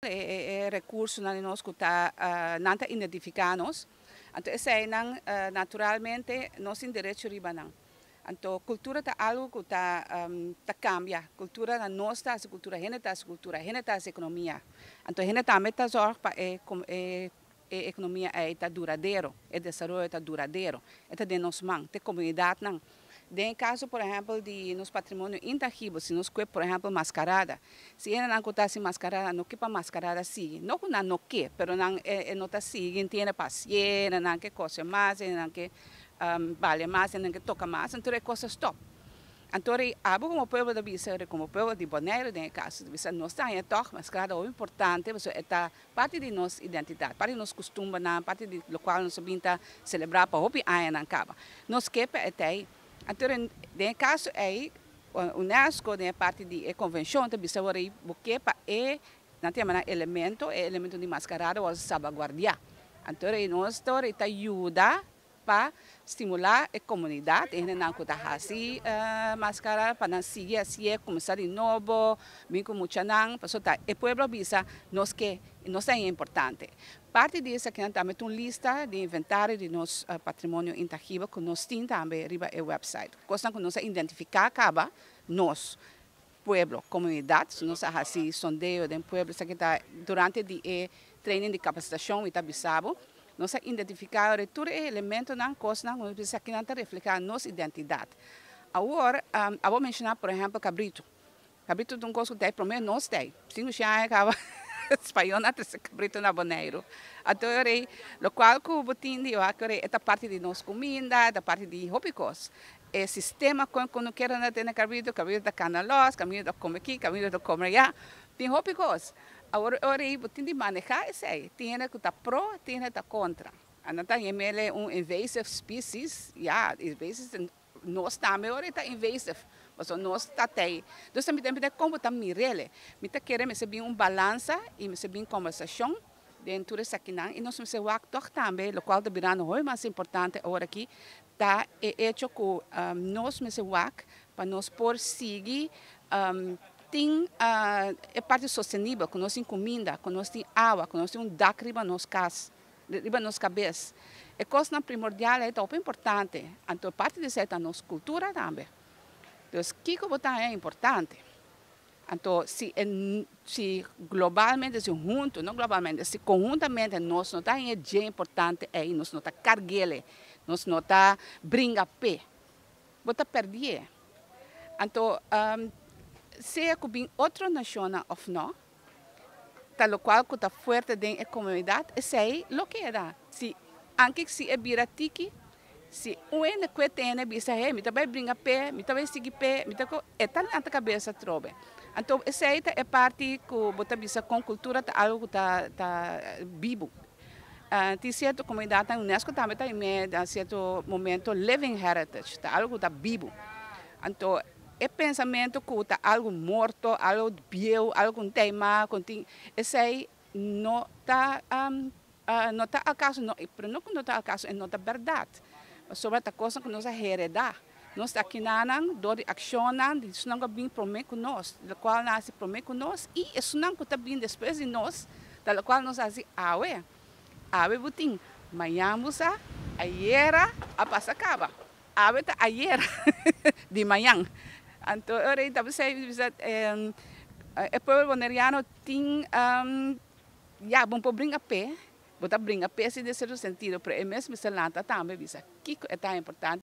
E rekursonan di nos ku ta nan ta identifiká nos. Anto eseinan naturalmente nos tin derecho riba nan. Anto kultura ta algu ku ta ta kambia. Kultura na nos ta hasi kultura, hende ta hasi kultura, hende ta hasi ekonomia. Anto hende tambe ta zòrg pa e e e ekonomia ei ta duradero, e desaroyo ta duradero. E ta den nos man, ta e komunidatnan. Den e kaso por ehèmpel di nos patrimonio intangibel, si nos kue por ehèmpel maskarada, si hendenan ku ta hasi maskarada no ke pa maskarada sigui, no ku nan no ke, pero nan e no ta sigui, entiende, pa hasié, hendenan ke kose mas, hendenan ke balia mas, hendenan ke toka mas, anto e kos a stòp. Anto rei abo komo pueblo ta bisa, komo pueblo di Boneiru den e kaso ta bisa, nos ta haña tòg maskarada hopi importante pasobra e ta parti di nos identidat, parti di nos kustumbernan, parti di lokual nos a bin ta selebrá pa hopi añanan kaba. Nos ke pa e ta ei. Anto den e kaso ei, UNESCO den e parti di e konvenshon ta bisa wor ei bo ke pa e, nan ta yama nan elemento, e elemento di maskarada wòrdu salbaguardiá. Anto ei nos ta wor ei ta yuda pa stimulá e komunidat, e hendenan ku ta hasi maskara pa nan sigui hasié, kuminsá di nobo, bin ku muchanan, pasobra ta e pueblo a bisa nos ke, nos ta haña importante. Parti di esakinan tambe ta un lista di inventario di nos patrimonio intangibel ku nos tin tambe riba e wèpsait. Kosnan ku nos a identifiká kaba nos pueblo, komunidat, nos a hasi sondeo den pueblo, esaki ta durante di e training di kapasitashon mi ta bisa bo. Nos a identifiká ora tur e elementonan, kosnan ku nos bisa kinan ta reflehá nos identidat. Awor, abo menshoná por ehèmpel kabritu. Kabritu ta un kos ku ta e promé nos ta ei. Sinku shen aña kaba spañó nan a trese kabritu na Boneiru. Anto e ora ei, lokual ku bo tin di wak ora ei e ta parti di nos kuminda, e ta parti di hopi kos. E sistema kon ku no kere na tene kabritu, kabritu ta kana lòs, kabritu ta kome aki, kabritu ta kome ayá. Tin hopi kos. Awor ora ei bo tin di manehá esei. Tin hende ku ta pro, tin hende ta kontra. Nan ta yam'el un invasive species, ya, invasive, nos tambe ora ei ta invasive, pasobra nos ta tei. Dus mi ta mira kon bo ta mir'el. Mi ta kere mester bin un balansa i mester bin kombersashon den tur esakinan i nos mester wak tòg tambe, lokual ta birando hopi mas importante awor aki, ta e echo ku nos mester wak pa nos por sigui tin e parti sostenibel, ku nos tin kuminda, ku nos tin awa, ku nos tin un dak riba nos kas, riba nos kabes. E kosnan primordial ei ta hopi importante, anto parti di esei ta nos kultura tambe. Dus kiko bo ta haña importante? Anto si e si globalmente, si huntu, no globalmente, si konhuntamente nos no ta haña dje importante ei, nos no ta karg'el, nos no ta bringa p'e, bo ta perdié. Anto sea ku bin otro nashonnan òf no, ta lokual ku ta fuerte den e komunidat, esei lo keda. Si anke si e bira tiki, si un hende kue tene bisa, hey, mi ta bai bringa p'e, mi ta bai sigui p'e, mi ta ku, e ta lanta kabes atrobe. Anto esei ta e parti ku bo ta bisa kon kultura ta algu ku ta ta bibu. Tin sierto komunidatnan, UNESCO tambe ta him'é na sierto momento living heritage, ta algu ku ta bibu. Anto e pensamentu ku ta algu morto, algu bieu, algu ku no ta himá, ku no tin, esei no ta no ta al kaso, no, pero no ku no ta al kaso, e no ta bèrdat. Pasobra ta kosnan ku nos a heredá. Nos ta akinanan dor di akshonnan di esunnan ku a bin promé ku nos, lokual nan a hasi promé ku nos i esunnan ku ta bin despues di nos, ta lokual nos a hasi awe. Awe bo tin, mañan bo sa, ayera a pasa kaba. Awe ta ayera di mañan. Anto e ora ei ta bisa bisa e pueblo boneriano tin, ya, bo por bringa p'e, bo ta bringa p'e si den sierto sentido, pero e mes mester lanta tambe bisa kiko e ta importante.